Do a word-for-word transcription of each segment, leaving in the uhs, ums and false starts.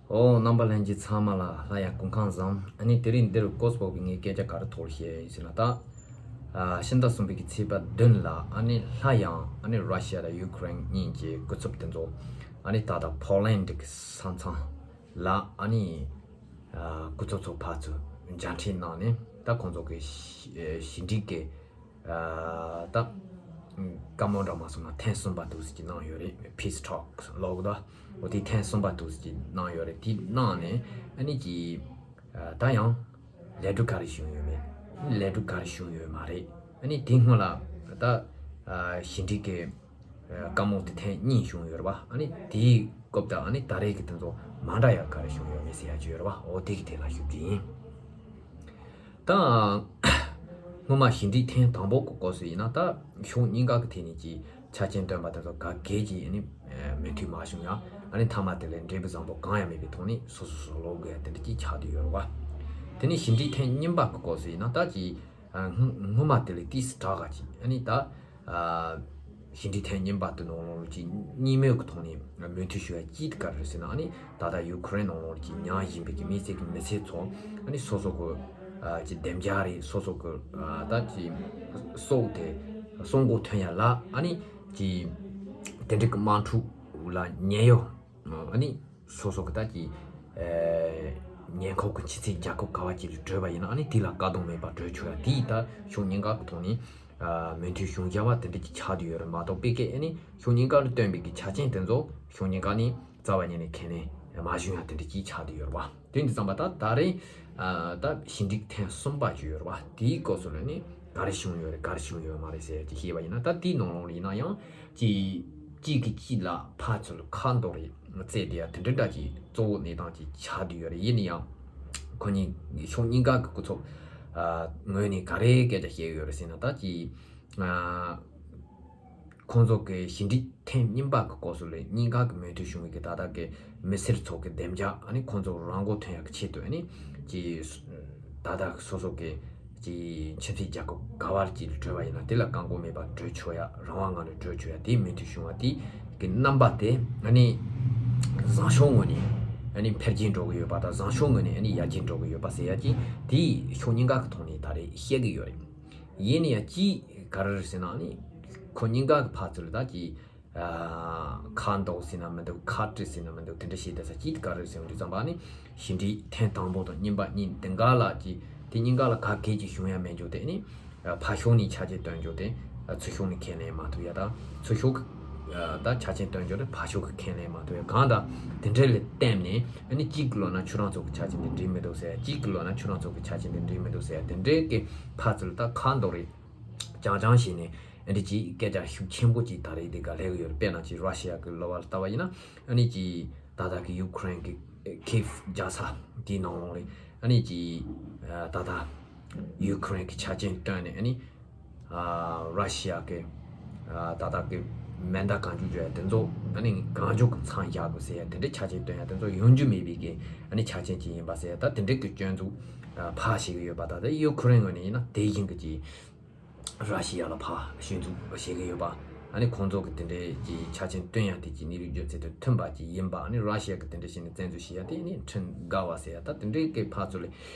ཨོ། རྣམ་པ་ལྷན་རྒྱས་ཚང་མ་ལ་སླར་ཡང་སྐུ་ཁམས་བཟང་། ཨ་ནི་དེ་རིང་འདིར་སྐོར་སྤོག་པའི་ངའི་སྐད་ཆ་ག་རེ་ཐོག་བཤད་ཡིན་ཟེར་ན། ད་ཨ་ཕྱི་ཟླ་གསུམ་པའི་གི་ཚེས་པ་བདུན་ལ་ཨ་ནི་སླར་ཡང་ཨ་ནི་ར་ཤི་ཡ་དང་ཡུ་ཁུ་རེན་གཉིས་ཀྱི་སྐུ་ཚབ་དེ་ཚོ་ཨ་ནི་ད་ལྟ་ཕོ་ལན་གྱི་ས་མཚམས་ལ་ཨ་ནི་ཨ་སྐུ་ཚབ་ཚོ་ཕར་ཚུར་མཇལ་འཕྲད་གནང་ནས། ད་ཁོང་ཚོ་གི་ཞི་ཞི་འགྲིག་གི་ཨ་ད་བཀའ་མོལ་འདྲ་མ་སོང་ན་ཐེངས་གསུམ་པ་འདུག་ཟེར་གྱི་གནང་ཡོད་རེད། Peace Talks ལབ་གི་འདུག་འོ་དེ་ཐེངས་གསུམ་པ་འདུག་ཟེར་གྱི་གནང་ཡོད་རེད། དེ་གནང་ནས་ཨ་ནི་ཀྱི་ཨ་ད་ཡང་ལས་འགུལ་ག་རེ་བྱུང་ཡོད་མེད། ལས་འགུལ་ག་རེ་བྱུང་ཡོད་མ་རེད། ཨ་ནི་དེ་སྔོན་ལ་ད་ཨ་ཞི་འགྲིག་གི་ཨ་བཀའ་མོལ་དེ་ཐེངས་གཉིས་བྱུང་ཡོད་རེད་པ། ཨ་ནི་དེའི་སྐབས་དང་ཨ་ནི་ད་རེས་ཀྱི་དེ་ཚོ་མ་འདྲ་ཡག་ག་རེ་བྱུང་ཡོད་མེད་ཟེར་ཡག་ཅིག་ཡོད་རེད་པ། འོ་དེ་གི་ཐད་ལ་ཞུ་གི་ཡིན། ད་སྔོན་མ་ཞི་འགྲིག་ཐེངས་དང་པོ་གི་སྐབས་སུ་ཡིན་ན། ད་ཕྱོགས་གཉིས་ཀ་གི་ཐད་ནས་ཀྱི་ཆ་རྐྱེན་བཏོན་པ་དེ་ཚོ་ག་གེ་ཀྱི་ཨ་ནི་མོས་མཐུན་མ་བྱུང་ཡ། ཨ་ནི་མཐའ་མ་དེ་ལ་འབྲས་བུ་བཟང་པོ་གང་ཡང་མེད་པའི་ཐོག་ནས་སོ་སོ་སོ་ལོག་དགོས་ཡ་དེ་འདྲ་ཅིག་ཆགས་བསྡད་ཡོད་རེད་པ། དེ་ནས་ཞི་འགྲིག་ཐེངས་གཉིས་པ་གི་སྐབས་སུ་ཡིན་ན། ད་ཀྱི་ཨ་སྔོན་སྔོན་མ་དེ་ལས་ཏིས་དྲག་ག་ཅིག་ཨ་ནི་ད་ཨ་ཞི་འགྲིག་ཐེངས་གཉིས་པ་དེ་ནང་ལོགས་ཀྱི་གཉིས་མོས་ཀྱི་ཐོག་ནས་མོས་མཐུན་ཞུ་ཡ་ཅིག་ག་རེ་རེད་ཟེར་ན། ཨ་ནི་ད་ལྟ་ཡུ་ཁུ་རེན་ནང་ལོགས་ཀྱི་མྱངས་བཞིན་པའི་གི་དམིགས་བསལ་གྱི་མི་སེར་ཚོ་ཨ་ནི་སོ་སོ་གི་ཨ་ཀྱི་བདེ་འཇགས་རེད། སོ་སོ་གི་ཨ་ད་ཀྱི་སྲོག་དེ་སྲོག་མགོ་ཐོན་ཡ་ལ་ཨ་ནི་ཀྱི་དེ་འདྲ་གི་དམག་འཁྲུག་ལ་ཉེན་གཡོལ། ཨ་ནི་སོ་སོ་གི་ད་ཀྱི་ཨེ་ཉེན་ཁོག་གི་ཆུ་ཚད་རྒྱལ་ཁབ་ག་བ་ཅིག་ལ་བགྲོད་པ་ཡིན་ན། ཨ་ནི་དེ་ལ་བཀག་སྡོམ་མེད་པར་བགྲོད་ཆོག་ཡ་དེ་ད་ཕྱོགས་གཉིས་ཀ་གི་ཐོག་ནས་ཨ་མོས་མཐུན་བྱུང་བཞག་པ་དེ་འདྲ་ཅིག་ཆགས་བསྡད་ཡོད་རེད་མ་གཏོགས། དཔེ་སྐད་ཨ་ནི་ཕྱོགས་གཉིས་ཀ་ལ་བཏོན་པའི་གི་ཆ་རྐྱེན་དེ་ཚོ་ཕྱོགས་གཉིས་ཀ་ནས་རྩ་བ་ཉིད་ནས་ཁས་ལེན་མ་བྱུང་ཡ་དེ་འདྲ་ཅིག་ཆགས་བསྡད་ཡོད་རེད་པ། དེ་འདི་ཙམ་པ་ད་ད་རེས་ཨ་ད་ཞི་འགྲིག་ཐེངས་གསུམ་པ་ཅིག་ཡོད་རེད་པ། དེའི་སྐབས་སུ་ལ་ནི་ག་རེ་བྱུང་ཡོད་རེད་ག་རེ་བྱུང་ཡོད་མ་རེད་ཟེར་ཡ་ཅིག་བཤད་པ་ཡིན་ན། ད་དེའི་ནང་ལོགས་ལ་ཡིན་ན་ཡང་གཅིག་གཅིག་གིས་གཅིག་ལ་ཕར་ཚུར་ཁ་འདོགས་རེས་རྩེད་བསྡད་ཡ་དེ་འདྲ་འདྲ་ཅིག་གཙོ་བོ་གནས་སྟངས་ཅིག་ཆགས་བསྡད་ཡོད་རེད། ཡིན་ན་ཡང་ཁོ་གཉིས་ཕྱོགས་གཉིས་ཀ་གི་སྐུ་ཚབ་ཨ་ངོས་ནས་ག་རེ་སྐད་ཆ་བཤད་ཡོད་རེད་ཟེར་ན། ད་ཅིག་ཨ་ཁོང་ཚོ་གི་ཞི་འགྲིག་ཐེངས་གཉིས་པ་གི་སྐབས་སུ་ལ་གཉིས་ཀ་གི་མོས་མཐུན་བྱུང་བའི་གི་ད་ལྟ་གི་མི་སེར་ཚོ་གི་བདེ་འཇགས་ཨ་ནི་ཁོང་ཚོ་རང་མགོ་ཐོན་ཡག་གི་ཆེད་དུ་ཨ་ནི་ཅིག་ད་ལྟ་སོ་སོ་གི་ཅིག་ཁྱིམ་མཚེས་རྒྱལ་ཁབ་ག་བར་ཅིག་ལ་བགྲོད་པ་ཡིན་ན་དེ་ལ་བཀག་འགོག་མེད་པར་བགྲོད་ཆོག་ཡ། རང་དབང་ངང་ནས་བགྲོད་ཆོག་ཡ་དེའི་མོས་མཐུན་བྱུང་བ་དེ་གི་རྣམ་པ་དེ་ཨ་ནི་བཟང་ཕྱོགས་ངོས་ནས་ཨ་ནི་འཕེལ་རྒྱས་འགྲོ་གི་ཡོད་པ་དང་། བཟང་ཕྱོགས་ངོས་ནས་ཨ་ནི་ཡར་རྒྱས་འགྲོ་གི་ཡོད་པ་ཟེར་ཡ་ཅིག་དེ་ཕྱོགས་གཉིས་ཀ་གི་ཐོག་ནས་ད་རེས་བཤད་གི་ཡོད་རེད། ཡིན་ན་ཡང་གཅིག་ག་རེ་རེད་ཟེར་ན། ཨ་ནི་ཁོ་གཉིས་ཀ་གི་ཕར་ཚུར་ལ་ད་ཅིག་ཨ་ཁ་འདོགས་ཟེར་ན་མི་འདུག་ཁ་བྲལ་ཟེར་ན་མི་འདུག་དེ་འདྲ་བྱས་བསྡད་ས་ཅིག་ག་རེ་རེད་ཟེར་བ་དུས་ཙམ་པ། ཨ་ནི་ཞི་འགྲིག་ཐེངས་དང་པོ་དང་གཉིས་པ་གཉིས་དེ་འགའ་ལ་ཅིག་དེ་གཉིས་ཀ་ལ་ག་གེ་ཅིག་བྱུང་ཡ་མེད་འཇོག་དེ། ཨ་ནི་ཕར་ཕྱོགས་ནས་ཆ་རྐྱེན་བཏོན་འཇོག་དེ་ཚུར་ཕྱོགས་ནས་ཁས་ལེན་མ་ཐུབ་ཡ་དང་། ཚུར་ཕྱོགས་ཀྱི་ད་ཆ་རྐྱེན་བཏོན་འཇོག་དེ་ཕར་ཕྱོགས་ཀྱི་ཁས་ལེན་མ་ཐུབ་ཡ་གང་དང་དེ་འདྲ་ལ་བརྟེན་ནས། ཨ་ནི་གཅིག་གི་ལོ་ན་ཁྱོད་རང་ཚོ་གི་ཆ་རྐྱེན་དེ་འགྲིག་མི་འདུག་ཟེར། གཅིག་གི་ལོ་ན་ཁྱོད་རང་ཚོ་གི་ཆ་རྐྱེན་དེ་འགྲིག་མི་འདུག་ཟེར། དེ་འདྲའི་གི་ཕར་ཚུར་ད་ཁ་འདོགས་རེས་རྐྱང་རྐྱང་བྱས་ནས་ཨ་འདི་ཅིག་སྐད་ཆ་ཤུགས་ཆེན་པོ་ཅིག་ད་རེས་དེ་ག་ལས་གི་ཡོད་རེད། དཔེར་ན་ཅིག་ར་ཤི་ཡ་གི་ལོ་བ་ལ་ལྟ་བ་ཡིན་ན། ཨ་ནི་ཅིག་ད་ལྟ་གི་ཡུ་ཁུ་རེན་གི་ཁེབ་རྒྱལ་ས་དེའི་ནང་ལོགས་རེད། ཨ་ནི་ཅིག་ད་ལྟ་ཡུ་ཁུ་རེན་གི་ཆ་རྐྱེན་བཏོན་ནས། ཨ་ནི་ཨ་ར་ཤི་ཡ་གི་ཨ་ད་ལྟ་གི་མེ་མདའ་གང་བྱུང་བརྗོད་ཡ་དེ་ཚོ་ཨ་ནི་གང་བྱུང་གི་མཚང་བཞག་དགོས་ཟེར་ཡ་དེ་འདྲའི་ཆ་རྐྱེན་བཏོན་ཡ་དེ་ཚོ་ཡོང་རྒྱུ་མེད་པའི་གི་ཨ་ནི་ཆ་རྐྱེན་ཅིག་ཡིན་པ་ཟེར་ཡ། ད་དེ་འདྲའི་གི་སྐྱོན་འཛུགས་ཨ་ཕར་བྱེད་ཀྱི་ཡོད་པ། ད་ལྟ་ཡུ་ཁུ་རེན་ངོས་ནས་ཡིན་ན་དེ་བཞིན་གི་ཅིག་ར་ཤི་ཡ་ལ་ཕར་སྐྱོན་འཛུགས་བྱེད་ཀྱི་ཡོད་པ། ཨ་ནི་ཁོང་ཚོ་གི་དེ་འདྲའི་ཅིག་ཆ་རྐྱེན་བཏོན་ཡ་དེ་ཅིག་གནས་ལུགས་སྤྱོད་ཚུལ་དང་མཐུན་པ་ཅིག་ཡིན་པ། ཨ་ནི་ར་ཤི་ཡ་གི་དེ་འདྲ་བྱས་ནས་བཙན་འཛུལ་བྱེད་ཡ་དེ་ནི་ཁྲིམས་འགལ་བ་ཟེར་ཡ། ད་དེ་འདྲའི་གི་ཕར་ཚུར་ལ་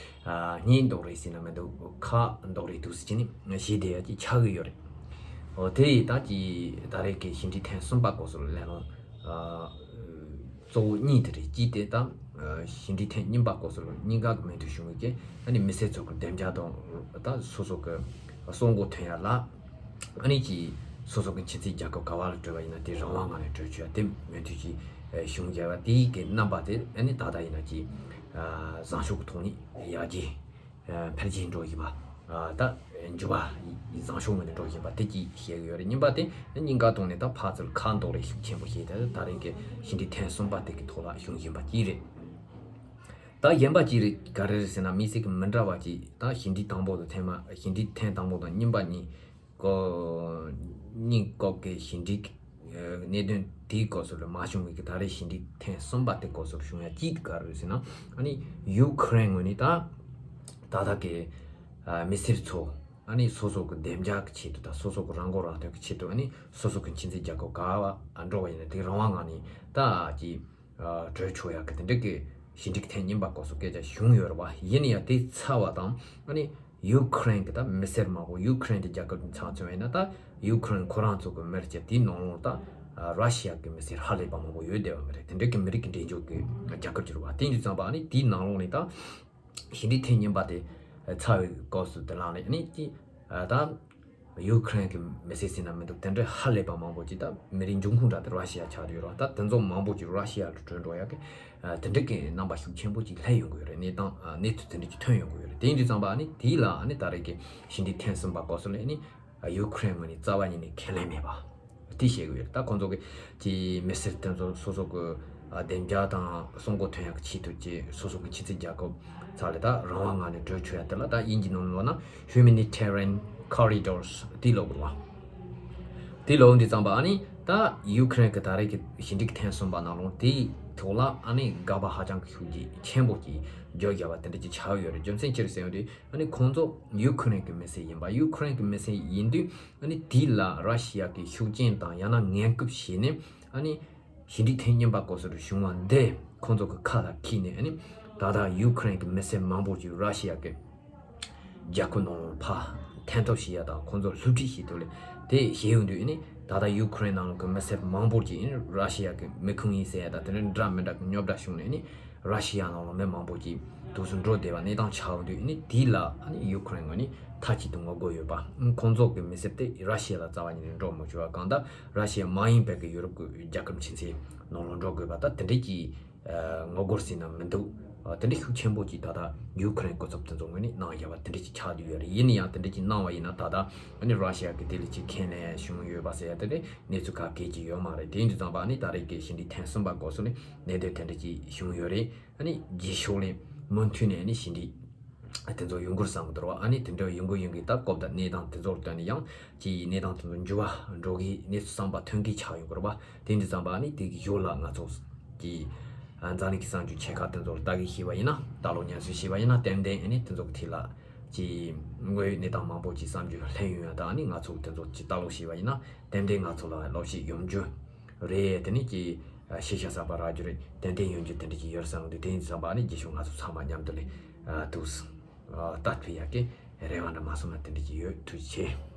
ཨ་སྙིང་འདོགས་རེས་ཟེར་ན་མི་འདུག་ཁ་འདོགས་རེས་འདུག་ཟེར་གྱི་ནི་བྱེད་བསྡད་ཡ་ཅིག་ཆགས་ཀྱི་ཡོད་རེད། འོ་དེ་ཡིས་ད་ཅིག་ད་རེས་ཀྱི་ཞི་འགྲིག་ཐེངས་གསུམ་པ་སྐབས་སུ་ལ་ལས་སླ་ཨ་གཙོ་བོ་གཉིས་དེ་རེད། གཅིག་དེ་ད་ཨ་ཞི་འགྲིག་ཐེངས་གཉིས་པ་སྐབས་སུ་ལ་གཉིས་ཀ་གི་མོས་མཐུན་བྱུང་བའི་རྐྱེན་ཨ་ནི་མི་སེར་ཚོ་གི་བདེ་འཇགས་དང་ད་སོ་སོ་གི་སྲོག་མགོ་ཐོན་ཡ་ལ། ཨ་ནི་ཅིག་སོ་སོ་གི་ཁྱིམ་མཚེས་རྒྱལ་ཁབ་ག་བ་ལ་བྲོས་པ་ཡིན་ན་དེ་རང་དབང་ངང་ནས་བྲོས་ཆོག་ཡ་དེ་མོས་མཐུན་ཅིག་ཨ་བྱུང་བྱས་པ་དེའི་གི་རྣམ་པ་དེ་ཨ་ནི་ད་ལྟ་ཡིན་ན་ཅིག་ཨ་བཟང་ཕྱོགས་ཀྱི་ཐོག་ནས་ཡར་རྒྱས་ཨ་འཕེལ་རྒྱས་འགྲོ་བཞིན་པ། ཨ་ད་འགྱུར་བ་བཟང་ཕྱོགས་ངོས་ནས་འགྲོ་བཞིན་པ་དེ་ཅིག་བཤད་གི་ཡོད་རེད། གཉིས་པ་དེ་གཉིས་ཀ་ཐོག་ནས་ད་ཕར་ཚུར་ཁ་འདོགས་རེས་ཤུགས་ཆེན་པོ་བྱས་ཏེ་ད་རེས་ཀྱི་ཞི་འགྲིག་ཐེངས་གསུམ་པ་དེ་གི་ཐོག་ལ་བྱུང་བཞིན་པ་ཅིག་རེད། ད་གཞན་པ་ཅིག་རེད། ག་རེ་རེད་ཟེར་ན། དམིགས་བསལ་གྱི་མི་འདྲ་བ་ཅིག་ད་ཞི་འགྲིག་དང་པོ་དང་ཐེངས་མ་ཞི་འགྲིག་ཐེངས་དང་པོ་དང་གཉིས་པ་གཉིས་སྐོར་གཉིས་སྐོར་གྱི་ཞི་འགྲིག་གནད་དོན་དེའི་སྐོར་སོགས་ལ་མ་བྱུང་བའི་གི་ད་རེས་ཞི་འགྲིག་ཐེངས་གསུམ་པ་དེ་སྐོར་སོགས་བྱུང་ཡ་ཅིག་ག་རེ་རེད་ཟེར་ན། ཨ་ནི་ཡུ་ཁུ་རེན་ངོས་ནས་ད་ད་ལྟ་གི་ཨ་མི་སེར་ཚོ་ཨ་ནི་སོ་སོ་གི་བདེ་འཇགས་ཀྱི་ཆེད་དུ་དང་སོ་སོ་གི་རང་མགོ་རང་ཐོན་གྱི་ཆེད་དུ། ཨ་ནི་སོ་སོ་གི་ཁྱིམ་མཚེས་རྒྱལ་ཁབ་ག་བ་འགྲོ་བ་ཡིན་ན་དེ་རང་དབང་ངང་ནས་ད་ཅིག་ཨ་བྲོས་ཆོག་ཡག་གི་དེ་འདྲ་གི་ ཞི་འགྲིག་ཐེངས་གཉིས་པ་སྐབས་སུ་སྐད་ཆ་བྱུང་ཡོད་རེད་བ། ཡིན་ན་ཡང་དེ་ཚར་བ་དང་ཨ་ནི་ཡུ་ཁུ་རེན་གྱི་ད་མི་སེར་མང་པོ། ཡུ་ཁུ་རེན་གྱི་རྒྱལ་ཁབ་ཀྱི་ཆ་མཚོན་ཡིན་ན་ད་ཡུ་ཁུ་རེན་ཁོ་རང་ཚོ་གི་མི་རིགས་ཀྱི་དེའི་ནང་ལོགས་ད་ར་ཤི་ཡ་གི་མི་སེར་ཧ་ལས་པ་མང་པོ་ཡོད་བསྡད་པ་མ་རེད། དེ་འདྲ་གི་མི་རིགས་ཀྱི་འབྲེལ་འཇོག་གི་རྒྱལ་ཁབ་ཅིག་རེད་བ། དེ་ཡིན་དུས་ཙམ་པ་ཨ་ནི་དེའི་ནང་ལོགས་ནས་ད་ཞི་འགྲིག་ཐེངས་གཉིས་པ་དེ་ཚར་བའི་སྐབས་སུ་དེ་ལངས་ནས་ཨ་ནི་ཀྱི་ད་ཡུ་ཁུ་རེན་གྱི་མི་སེར་ཟེར་ན་མི་འདུག་དེ་འདྲའི་ཧ་ལས་པ་མང་པོ་ཅིག་ད་མི་རིགས་འབྱུང་ཁུངས་འདྲ་དེ་ར་ཤི་ཡ་ཆགས་ཡོད་རེད་བ། ད་དེ་ཚོ་མང་པོ་ཅིག་ར་ཤི་ཡ་ལ་བྲོས་འགྲོ་ཡག་གི་དེ་འདྲ་གི་རྣམ་པ་ཤུགས་ཆེན་པོ་ཅིག་སླེབས་ཡོང་གི་ཡོད་རེད། གནས་སྟངས་གནས་ཚུལ་དེ་འདྲ་ཅིག་ཐོན་ཡོང་གི་ཡོད་རེད། དེ་ཡིན་དུས་ཙམ་པ་ཨ་ནི་དེ་ལ་ཨ་ནི་ད་རེས་ཀྱི་ཞི་འགྲིག་ཐེངས་གསུམ་པ་སྐབས་སུ་ལ་ཨ་ནི་ཡུ་ཁུ་རེན་ངོས་ནས་རྩ་བ་ཉིད་ནས་ཁས་ལེན་མེད་པ་དེ་བཤད་གི་ཡོད་རེད། ད་ཁོང་ཚོ་གི་ཀྱི་མི་སེར་དེ་ཚོ་སོ་སོ་གི་ཨ་བདེ་འཇགས་དང་སྲུང་འཁོར་ཐོན་ཡག་གི་ཆེད་དུ་ཀྱི་སོ་སོ་གི་ཕྱི་སྲིད་རྒྱལ་ཁབ་ཚ་ལས་ད་རང་དབང་ངང་ནས་བྲོས་ཆོག་ཡག་དེ་ལ་ད་དབྱིན་ཇིའི་ནང་ལོགས་ན་Humanitarian Corridors དེ་ལབ་དགོས་རེད་བ། དེ་ལབ་དུས་ཙམ་པ་ཨ་ནི་ད་ཡུ་ཁུ་རེན་གྱི་ད་རེས་ཀྱི་ཞི་འགྲིག་ཐེངས་གསུམ་པ་ནང་ལོགས་དེའི་ཐོག་ལ་ཨ་ནི་དགག་པ་ཧ་ཅང་གི་ཤུགས་ཀྱི་ཆེན་པོ་ཅིག་བརྗོད་བཞག་པ་དེ་འདྲ་ཅིག་ཆགས་ཡོད་རེད། རྒྱུ་མཚན་ཅི་རེད་ཟེར་ཡོང་དུས་ཨ་ནི་ཁོང་ཚོ་ཡུ་ཁུ་རེན་གྱི་མི་སེར་ཡིན་པ། ཡུ་ཁུ་རེན་གྱི་མི་སེར་ཡིན་དུས་ཨ་ནི་དེ་ལ་ར་ཤི་ཡ་གི་ཤུགས་རྐྱེན་དང་ཡང་ན་ངན་སྐུལ་བྱས་ནས་ཨ་ནི་ཞི་འགྲིག་ཐེངས་གཉིས་པ་སྐབས་སུ་བྱུང་བ་འདི་ཁོང་ཚོ་གི་ཁ་ལ་འཁྱེར་ནས་ཨ་ནི་ད་ལྟ་ཡུ་ཁུ་རེན་གྱི་མི་སེར་མང་པོ་ཅིག་ར་ཤི་ཡ་གི་རྒྱལ་ཁབ་ནང་ལ་ཕར་འཐེན་ཐབས་བྱེད་ཡ་དང་ཁོང་ཚོ་བསླུ་བྲིད་བྱེད་ཐུབ་ལེ་དེ་བྱེད་ཡོང་དུས་ཨ་ནི་ད་ལྟ་ཡུ་ཁུ་རེན་ནང་ལ་གི་མི་སེར་མང་པོ་ཅིག་ཨ་ནི་ར་ཤི་ཡ་གི་མི་ཁུངས་ཡིན་ཟེར་ཡ་དང་དེ་འདྲ་འདྲ་མི་འདྲ་གི་རྙོག་དྲ་བྱུང་ནས་ཨ་ནི་ར་ཤི་ཡ་ནང་ལ་མི་མང་པོ་ཅིག་དུས་སུ་འགྲོ་བསྡད་པ་གནས་སྟངས་ཆགས་ཡོང་དུས་ཨ་ནི་དེ་ལ་ཨ་ནི་ཡུ་ཁུ་རེན་ངོས་ནས་མཐའ་གཅིག་ཏུ་ངོ་རྒོལ་ཡོད་པ། ཁོང་ཚོ་གི་མི་སེར་དེ་ར་ཤི་ཡ་ལ་རྩ་བ་ཉིད་ནས་འགྲོ་མི་བཅུག་པ། གང་ལྟར་ར་ཤི་ཡ་མ་ཡིན་པའི་གི་ཡུ་རོབ་གི་རྒྱལ་ཁབ་ཆེན་ཚོའི་ནང་ལ་འགྲོ་དགོས་པ་ད་དེ་འདྲས་ཀྱི་ངོ་རྒོལ་ཟེར་ན་མི་འདུག་དེ་འདྲས་ཤུགས་ཆེན་པོ་ཅིག་ད་ལྟ་ཡུ་ཁུ་རེན་སྐུ་ཚབ་དེ་ཚོ་ངོས་ནས་གནང་བཞག་པ་དེ་འདྲས་ཅིག་ཆགས་བསྡད་ཡོད་རེད། ཡིན་ན་ཡང་དེ་འདྲས་ཅིག་གནང་བ་ཡིན་ན་ད་ལྟ་ཨ་ནི་ར་ཤི་ཡ་གི་དེ་ལས་ཅིག་ཁས་ལེན་བྱུང་ཡོད་པ་ཟེར་ཡ་དེ་འདྲས་གནས་ཚུལ་ག་གེ་ཅིག་ཡོད་མ་རེད། དེ་ཡིན་དུས་ཙམ་པ་ཨ་ནི་ད་རེས་ཀྱི་ཞི་འགྲིག་ཐེངས་གསུམ་པ་སྐབས་སུ་ནས་གནད་དོན་དེ་འདྲས་ཅིག་བྱུང་ཡོད་རེད། ཨ་ནི་རྗེས་ཕྱོགས་ལ་མུ་མཐུད་ནས་ཨ་ནི་ཞི་འགྲིག་དེ་ཚོ་ཡོང་གི་རེད་བསམ་གི་འདུག་ར། ཨ་ནི་དེ་འདྲ་ཡོང་གི་ཡོང་གི་ད་སྐབས་དང་གནས་སྟངས་དེ་ཚོར་ལྟོས་ནས་ཡང་ཅིག་གནས་སྟངས་དེ་ཚོ་འགྱུར་བ་འགྲོ་གི་གནས་ཚུལ་བསམ་པ་ཐོན་གི་ཆགས་ཡོང་གི་རེད་བ། དེ་འདི་བསམ་པ་ཨ་ནི་དེ་གི་ཞོར་ལ་ང་ཚོ་ཅིག་འཛམ་གླིང་གི་གསར་འགྱུར་ཆེ་ཁག་དེ་ཚོར་ལྟ་གི་ཤེས་པ་ཡིན་ན། ལྟ་ཀློག་ཉམས་སུ་ཤེས་པ་ཡིན་ན་ཏན་ཏན་ཨ་ནི་དེ་ཚོ་གི་ཐད་ལ་ཅིག་དངོས་ཡོད་གནས་སྟངས་མང་པོ་ཅིག་བསམ་རྒྱུ་ལྷན་ཡོང་ཡ་ད་ཨ་ནི་ང་ཚོ་གི་དེ་ཚོ་ཅིག་ལྟ་ཀློག་ཤེས་པ་ཡིན་ན་ཏན་ཏན་ང་ཚོ་ལ་བློ་ཤེས་ཡོང་རྒྱུ་རེད། དེ་ནི་ཀྱི་ཤེས་བྱ་གསར་པ་རག་རྒྱུ་རེད། ཏན་ཏན་ཡོང་རྒྱུ་དེ་འདྲ་ཅིག་ཡོད་བསམ་གི་འདུག་དེ་ཡིན་བསམ་པ་ཨ་ནི་རྗེས་ཕྱོགས་ང་ཚོ་ཚང་མ་མཉམ་དུ་ལས་འདུག་ལྟ་ཐུབ་ཡག་གི་རེ་བ་འདྲ་མ་སོང་ན་དེ་འདྲ་ཅིག་ཡོད། ཐུགས་རྗེ་ཆེ།